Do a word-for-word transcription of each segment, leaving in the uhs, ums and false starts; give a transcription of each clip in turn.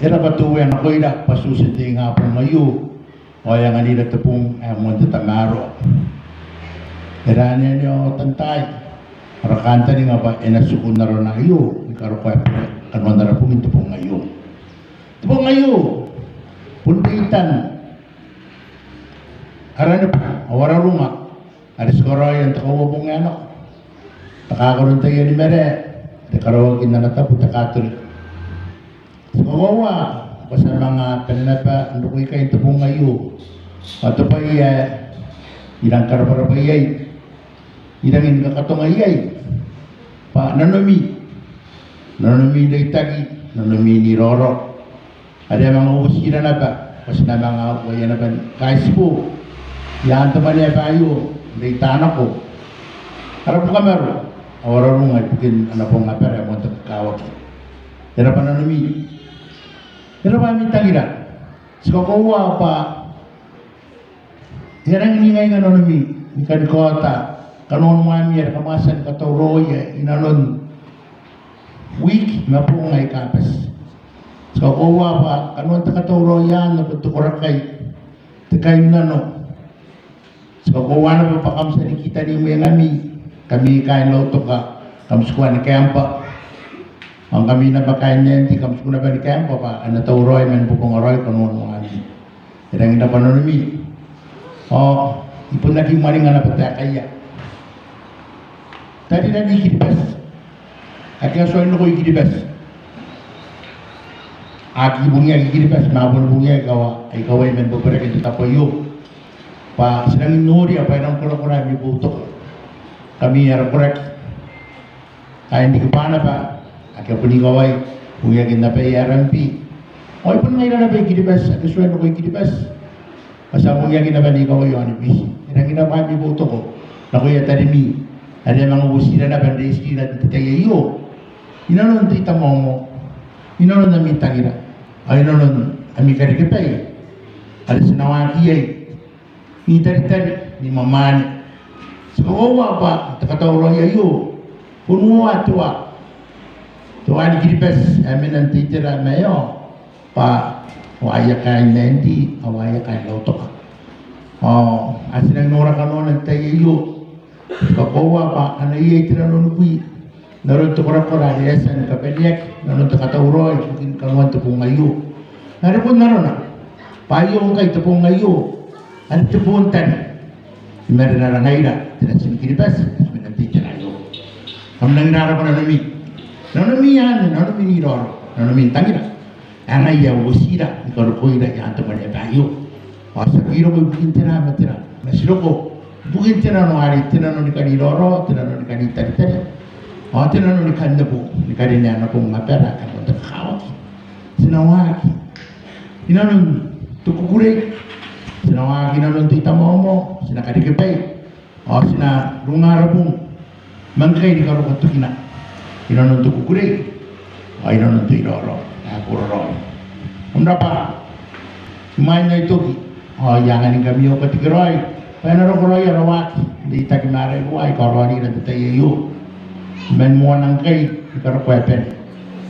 E raba te Uea nakoira bwa ti a tia n te ingabong aio ao e anganira te bong ae moan te tamaroa. E rawa n anene ao tantaai ara kantaninga bwa e na tiku n arona aio ni karokoa bure kanoan ara bong n te bong aio. Te bong aio bon reitan ara neboaki ao ara runga are ti karaoia n te kauabong ae nako, te kakaro n taian marae are karaoaki n ana tabo te Katorika. Ti kakoaua bwa ti a manga bane naba n roko ikai n te bong aio ao te bwai ae I rangi ni karabwarabwa iai, I rangi ni kakatonga iai bwa nanomi, nanomi n reitaki, nanomi n iraorao are a manga uotira naba bwa ti na manga uaia naba ni kaitibo i aan te mwaneaba aio n reita nako ara bukamaro ao ara runga ibukin ana bong abara ae moan te kakawaki. E raba nanomi, e raba ami tangira. Ti kakoaua bwa e a rangi n ingainga nanomi ni kani kaota kanoan mwaami are kam a tia ni katauraoia i nanon wiki ma bong aika bati. Ti kakoaua bwa kanoan te katauraoi anne bon te korakai, te kainnano. Ti kakoaua naba bwa kam tia ni kitani mwengami, ngkami kaain Lautoka kam tiku ni kaembwa, ao ngkami naba kaain Nandi kam tiku naba ni kaembwa bwa a na tauraoi man bobonga raoi kanoan mwaami. E rangi n raba nanomi. Ao I bon aki mwaninga naba taekaia tarira ni Kiribati ake a tuai n roko i Kiribati, aki bungiaki i Kiribati ma a boni bungiaki kawa, ai kawai man bobarakin te tabo aio, bwa ti rangi n noria bwa e rangi ni korakora ami boutoka. Ngkami ara koraki kaain Rikibwanaba ake a bon ikawai, bungiaki n abaia R M B, ao ai bon ngaira naba i Kiribati ake a tuai n roko i Kiribati bwa ti a bungiaki naba n ikawai i aon Biti. E rangi n raba ami boutoka nakoia tarimi are a manga uotira naba n reitirira n te tai aio i nanon te itamaomao, i nanon ami tangira ao i nanon ami karekebai are ti na waaki iai n Itaritari, ni mwamwaane. Ti kakoaua bwa te katauraoi aio bon uoua te wa, te wa ni Kiribati ae mena n te itera ma aio, bwa waaia kaain Nandi ao waaia kaain Lautoka. Ao a tia n nora kanoana n te tai aio. Ti kakoaua bwa a na iai te nanonukui n aron te korakora are e a tia ni kabaneaki n aron te katauraoi ibukin kanoan te bong aio. Ma are bon arona bwa aio ngkai te bong aio are te bong tani i marenara ngaira te nati ni Kiribati ae ti mena n te itera aio. Kam rangi n raba nanomi. Nanomi anne, nanomi n iraorao, nanomi n tangira ae ngaia ae uotira ni karokoira i aan te mwaneaba aio. Ao ti aki roko ibukin tera ma tera, ma ti roko ibukin te nano are te nano ni kani iraorao, te nano ni kani taritari, ao te nano ni kan nebo ni karinea ana bong abara ae moan te kakawaki. Ti na waaki i nanon te kukurei, ti na waaki i nanon te itamaomao, ti na karekebai ao ti na runga ara bong ma ngkai ni karokoa tokina i nanon te kukurei ao i nanon te iraorao ae kororaoi. Kam rabwa. Imwain ae I toki ao I anganingkami au katekeraoi bwa e na roko raoi ara waaki n reitaki ma ara iruwa aika a raonira n te tai aio man moana ngkai ni karokoa bane.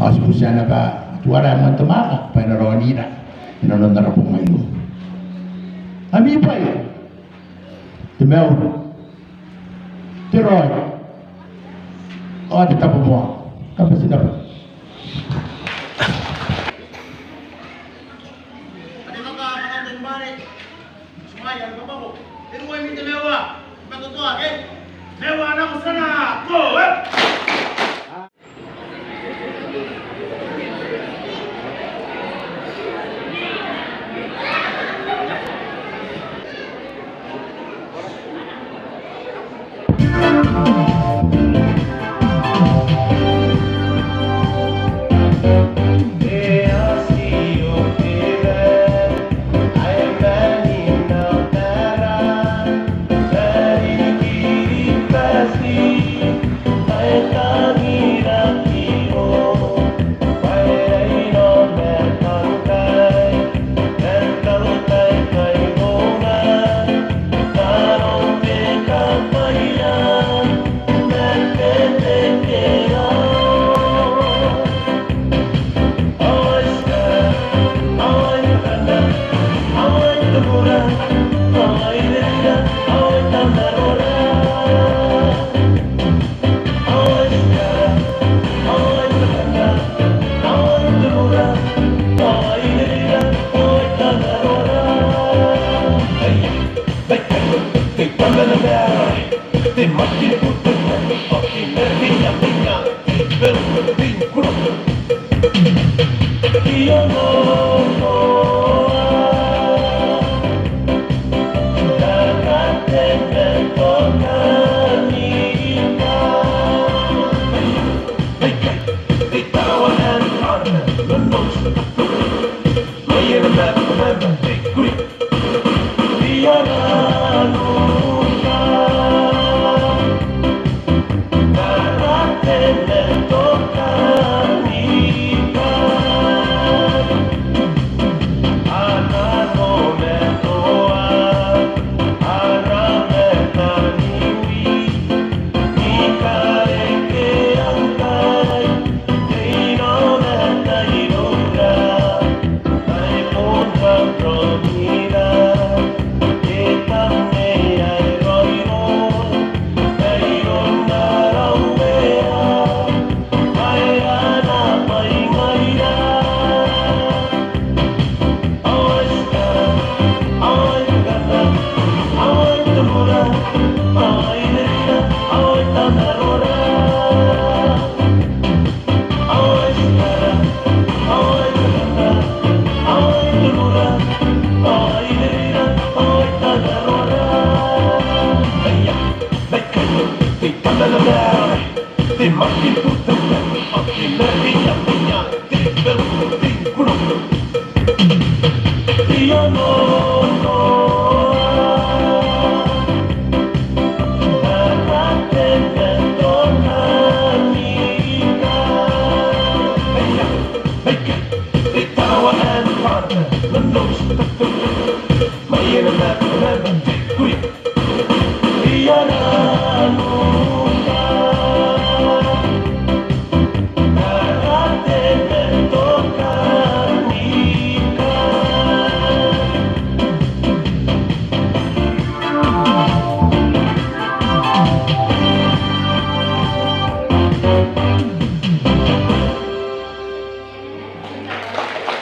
Ao ti butiia naba Atuara ae moan te mwaaka bwa e na raonira i nanon ara bong aio. Ami bwai, te mauri, te raoi ao te tabomoa. Kam bati n rabwa.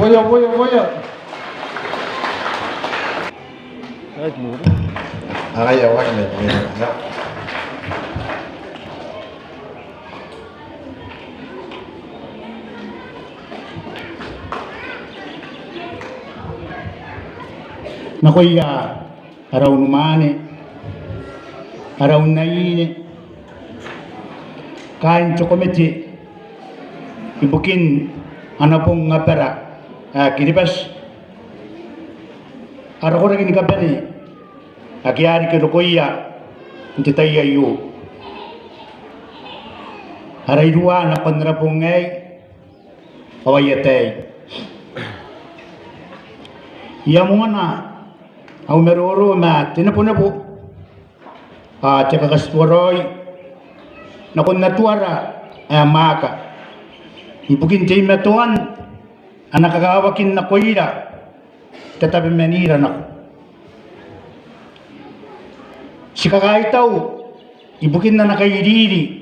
Boia, boia, boia. Aia, waka mai, mai, mai. Nakoia ara unimwaane, ara unaine, kaain te komete ibukin ana bong abara ae Kiribati, ara koraki ni kabane ake a riki rokoia n te tai aio. Ara iruwa nakon ara bong aei ao aia tai. I a moana au maroro ma te nebonebo ao te kakatituaraoi nakon Atuara ae mwaaka ibukin teimatoan ana kakawakin nakoira te tabemanira nako. Ti kakaitau ibukin ana kairiri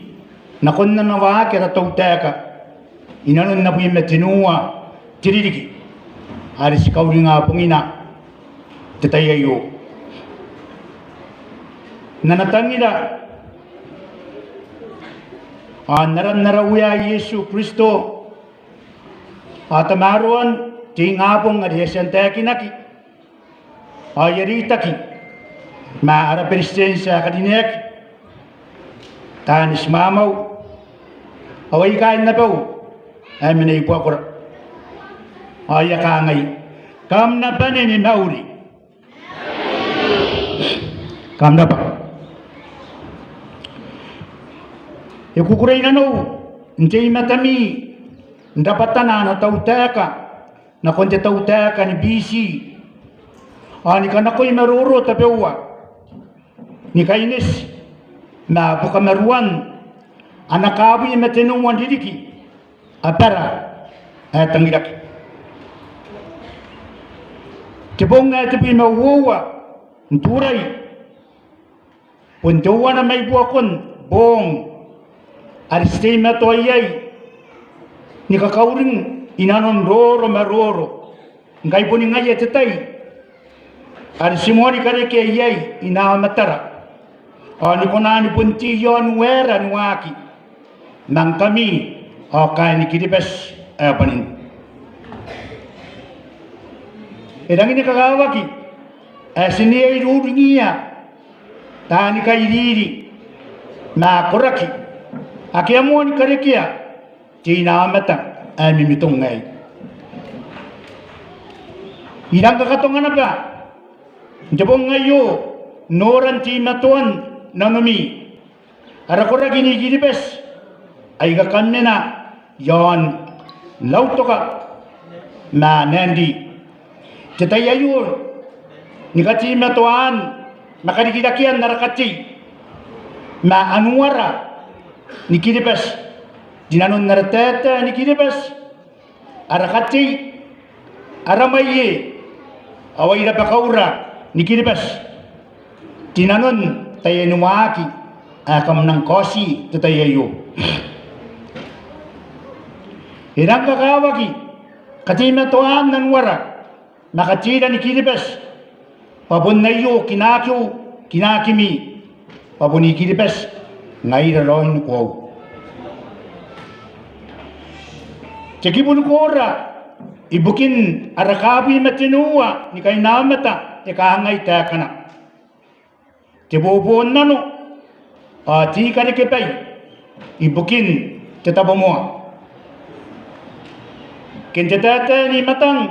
nakon ana waaki ara tautaeka inanon abwi ma tenua te ririki are ti kauringa bongina n te tai aio. N ana tangira ao n aran ara Uea Iesu Kristo ao tamaroan te ingabong are e a tia n taekinaki ao e a reitaki ma ara Beretitenti ae karineaki, taani timamau ao aika n abau ae mena i buakora. Ao e a kangai: Kam na bane ni mauri. Kam rabwa. E kukurei nanou n tei i matami n rabwatana ana tautaeka nakon te tautaeka ni Biti ao ni kanakoi maroro tabeua ni kaineti ma bukamaruan ana kaabwi ma tenua n ririki abara ae tangiraki. Te bong ae tebwi ma uoua n Turai Bon teuana mai buakon bong are ti teimatoa iai ni kakauring i nanon roro ma roro, ngkai boni ngaia te tai are ti moani karekea iai inaomatara, ao ni kona ni bon tei i aon waera ni waaki ma ngkami ao kaain Kiribati ae bwanin. E rangi ni kakawaki ae ti na iai uringiia taani kairiri ma koraki ake a moani karekea te inaomata ae mimitong aei. I rang kakatonga naba n te bong aio noran teimatoan nanomi ara koraki ni Kiribati aika kam mena i aon Lautoka ma Nadi n te tai aio ni kateimatoaan ma karikirakean ara katei ma anuara ni Kiribati, rinanon ara taetae ni Kiribati, ara katei, ara mwaie ao ai rabakaura ni Kiribati rinanon taiani waaki ae kam nang kaoti n te tai aio. E rang kakawaki kateimatoaan anuara ma kateira ni Kiribati bwa bon aio kinaakiu, kinaakimi, bwa bon I-Kiribati ngaira raoi ni koaua. Te kibu ni koora ibukin ara kaabwi ma tenua ni kainaomata e kangai taekana: te bobon nano ao te ikarekebai ibukin te tabomoa. Ke n te taetae ni matang,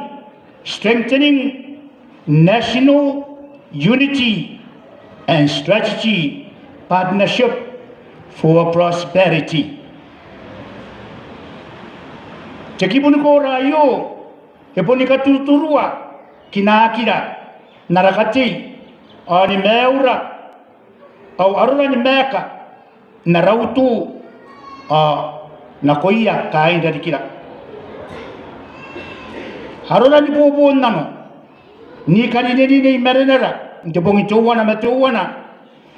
strengthening national unity and strategy partnership for prosperity. Te kibu ni koora aio e boni katuruturua kinaakira n ara katei ao ni maiura ao arora ni maeka n ara utu ao nakoia kaain rarikira. Arora ni bobon nano n ikarinerine i marenara n te bong teuana ma teuana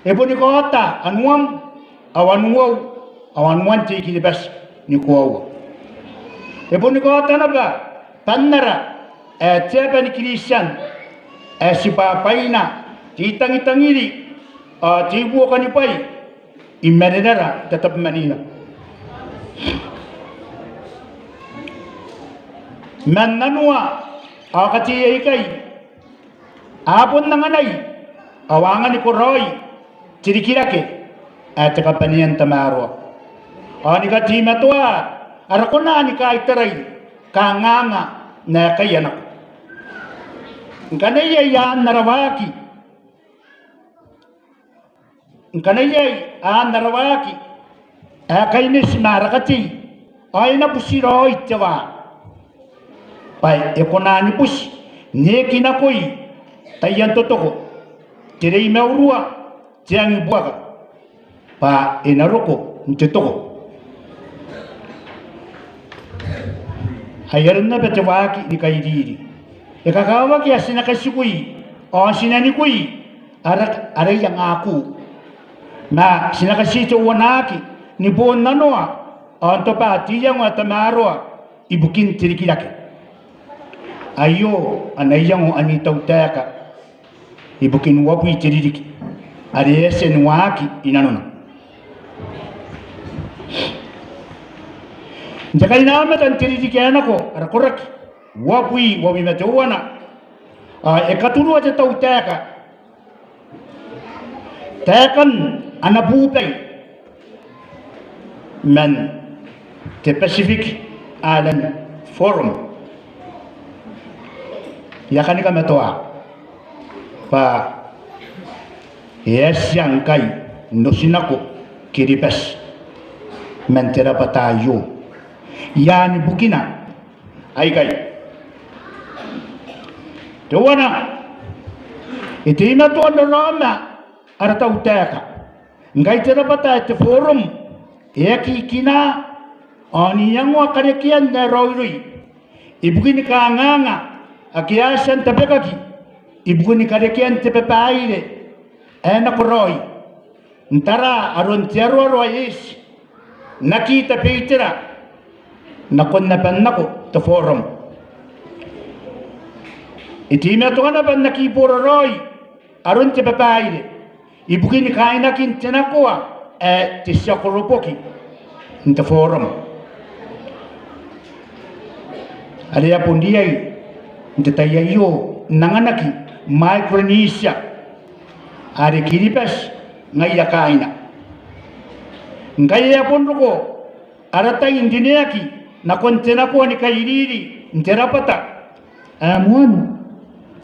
e boni kaota anuam ao anuau ao anuan te I-Kiribati ni koaua. E boni kaota naba bannara ae te aba ni Kiritian ae tibwabwaina, te itangitangiri ao te ibuokanibwai i marenara n tatabemanira. Man nanoa ao katei aikai a bon anganai ao a anganiko raoi te rikirake ae te kabanean tamaroa ao ni kateimatoa ara kona ni kaitarai kanganga n aekaia nako. Ngkana iai aan ara waaki, ngkana iai aan ara waaki ae kaineti ma ara katei ao e na buti raoi te waa bwa e kona ni buti n ekinakoi taian totoko, te rei maurua, te angibuaka bwa e na roko n te toko. Ai aron naba te waaki ni kairiri e kakawaki ae ti na katikui ao ti na nikui ara, ara iango ae kuu ma ti na katiteuanaaki ni bon nanoa ao n tobwa te iango ae tamaroa ibukin te rikirake. Aio ana iango ami tautaeka ibukin uabwi te ririki are e a tia ni waaki i nanona. N te kainaomata n te ririki ae nako ara koraki uabwi uabwi ma teuana ao e katurua te tautaeka taekan ana bubai man te Pacific Island Forum. I a kani kamatoa bwa e a tia ngkai n otinako Kiribati man te rabwata aio. Iai ni bukina aikai. Teuana, e teimatoa n raraoma ara tautaeka ngkai te rabwata ae te Forum e aki kina ao n iangoa karekean ae raoiroi ibukin kanganga ake a tia n tabekaki ibukin karekean te babaire ae nakoraoi n tara aron te aroaro ae eti n aki tabeitera nakon aban nako te forum. E teimatoa naba n aki boraraoi aron te babaire ibukin kainakin te nakoa ae te tia koroboki n te forum, are e a bon riai n te tai aio n anganaki Micronesia are Kiribati ngaia kaaina. Ngkai e a bon roko ara tai n rineaki nakon te nakoa ni kairiri n te rabwata ae moan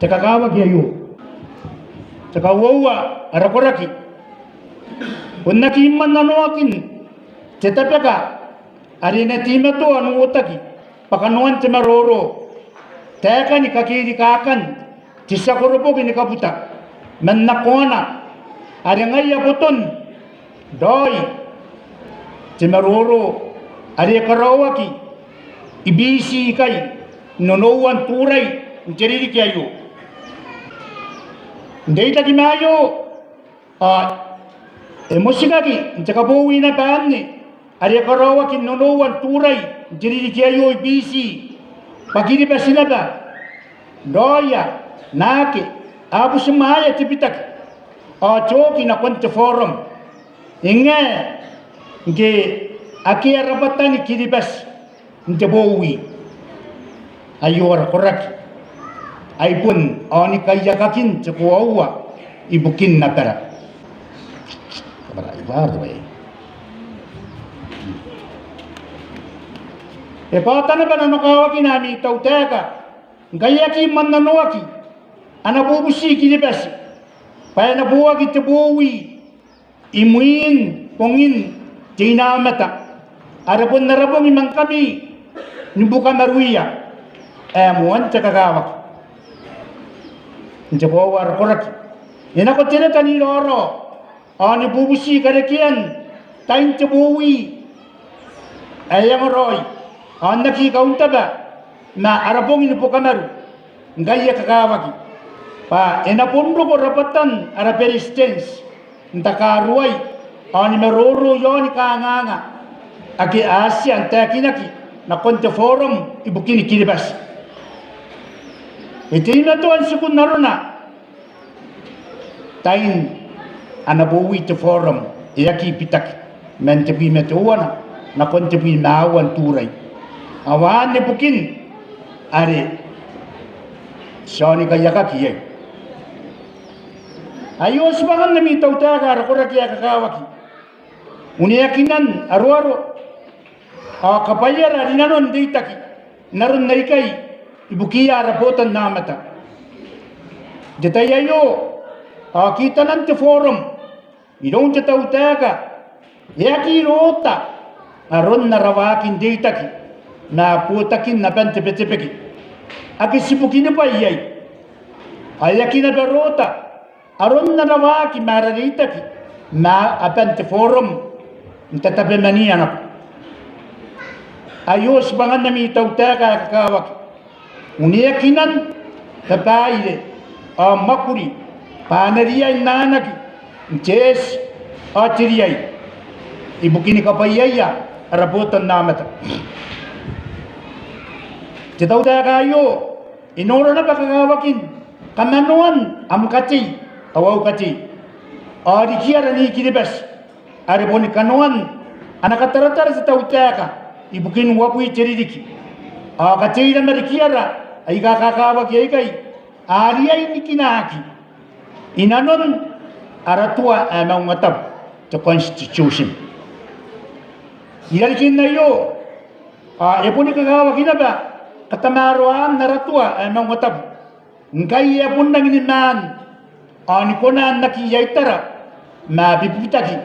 te kakawaki aio. Te kauoua, ara koraki, bon aki mannanoakin te tabeka are e na teimatoa n uotaki bwa kanoan te maroro taekan kakerikakan te tia koroboki ni kabuta man nakoana, are ngaia boton raoi te maroro are e karaoaki i Biti ikai n onoua n Turai n te ririki aio. N reitaki ma aio, ao e motikaki n te kabowi naba anne are e karaoaki n onoua n Turai n te ririki aio i Biti bwa Kiribati naba raoia naake a butimwaea te bitaki ao te oki nakon te forum. E ngae ngke akea rabwatan Kiribati n te bowi. Aio ara koraki ae bon aoni kaiakakin te koaua ibukin abara. E bwata naba nanokawakina ami tautaeka ngkai e aki mannanoaki ana bubuti Kiribati bwa e na boaki te bowi imwin bongin te inaomata are bon ara bong ma ngkami ni bukamaruia ae moan te kakawaki. N te koaua ara koraki, e nako te reta n iraorao ao ni bubuti karekean tain te bowi ae e angaraoi ao n aki kauntaba ma ara bong ni bukamaru ngkai e kakawaki bwa e na bon roko rabwatan ara beretitenti n takaruai ao ni maroro iaoni kanganga ake a tia n taekinaki nakon te forum ibukin Kiribati. E teimatoa n tiku n arona tain ana bowi te forum, e aki bitaki man tebwi ma teuana nakon tebwi ma aua n Turai. Ao anne bukin are ti aoni kaiakaki iai. Aio tibwangan ami tautaeka ara koraki ae kakawaki, uneakinan aroaro ao kabwaiara rinanon reitaki n aron aikai ibukiia ara botannaomata. N te tai aio ao kitanan te forum iroun te tautaeka e aki rota aron ara waaki n reitaki ma bootakin aban te Betebeke ake ti bukinibwai iai. Ao e aki naba rota aron ana waaki ma ara reitaki ma aban te forum n tatabemaniia nako. Aio tibwangan ami tautaeka ae kakawaki, uneakinan babaire ao mwakuri bwa a na riai n anaki n te eti ao te riai ibukin kabwaiaia ara botannaomata. Te tautaeka aio e nora naba kakawakin kamanoan am katei ao au katei ao rikiara Nei Kiribati, are boni kanoan ana kataratara te tautaeka ibukin uabwi te ririki ao kateira ma rikiara aika kakawaki aikai a riai ni kinaaki inanon ara tua ae maungatabu, te constitution. I rarikin aio ao e boni kakawaki naba katamaroaan ara tua ae maungatabu ngkai e a bon rangi ni maan ao ni kona n aki aitara ma bibitaki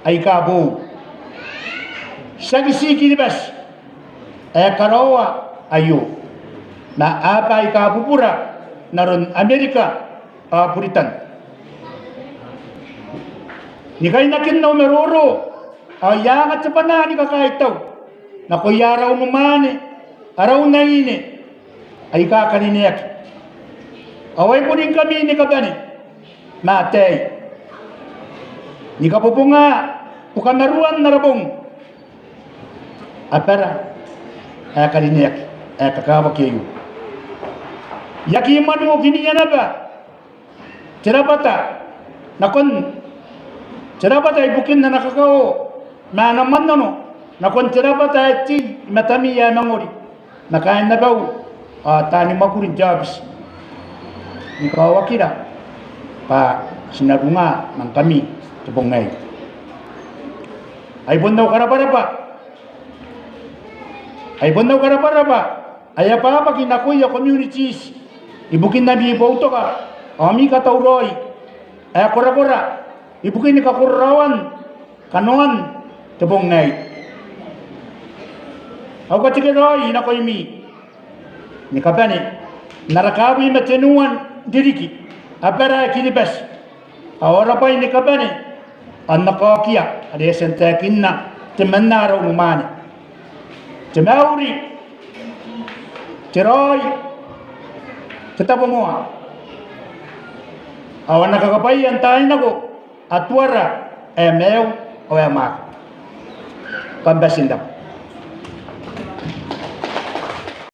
aika boou. Tiaki ti Kiribati ae karaoa aio ma aaba aika bubura n aron Amerika ao Buritan. Ni kainakin au maroro ao I a anga te bwanaa ni kakaitau nakoia ara unimwaane, ara unaine aika karineaki ao ai boni ngkami ni kabane ma ataei. ni kabobonga bukamaruan ara bong abara ae karineaki ae kakawaki aio. I aki mwaninga n okinia naba te rabwata nakon, te rabwata ibukin ana kakao ma ana mwannano nakon te rabwata ae tei i matami ae mangori ma kaain abau ao taani mwakuri n te aobiti ni kaoakira bwa ti na runga ma ngkami te bong aei. Ai bon au karabwarabwa, ai bon au karabwarabwa ae abwabwaki nakoia communities ibukin ami boutoka ao ami katauraoi ae korakora ibukin kakororaoan kanoan te bong aei. Au katekeraoi nakoimi ni kabane n ara kaabwi ma tenua n ririki abara ae Kiribati ao ara bwai ni kabane ao n na kaokia are e a tia n taekinna temanna ara unimwaane. Te mauri, te raoi, te tabomoa ao ana kakabwaia n taai nako Atuara ae maiu ao ae mwaaka. Kam bati n rabwa.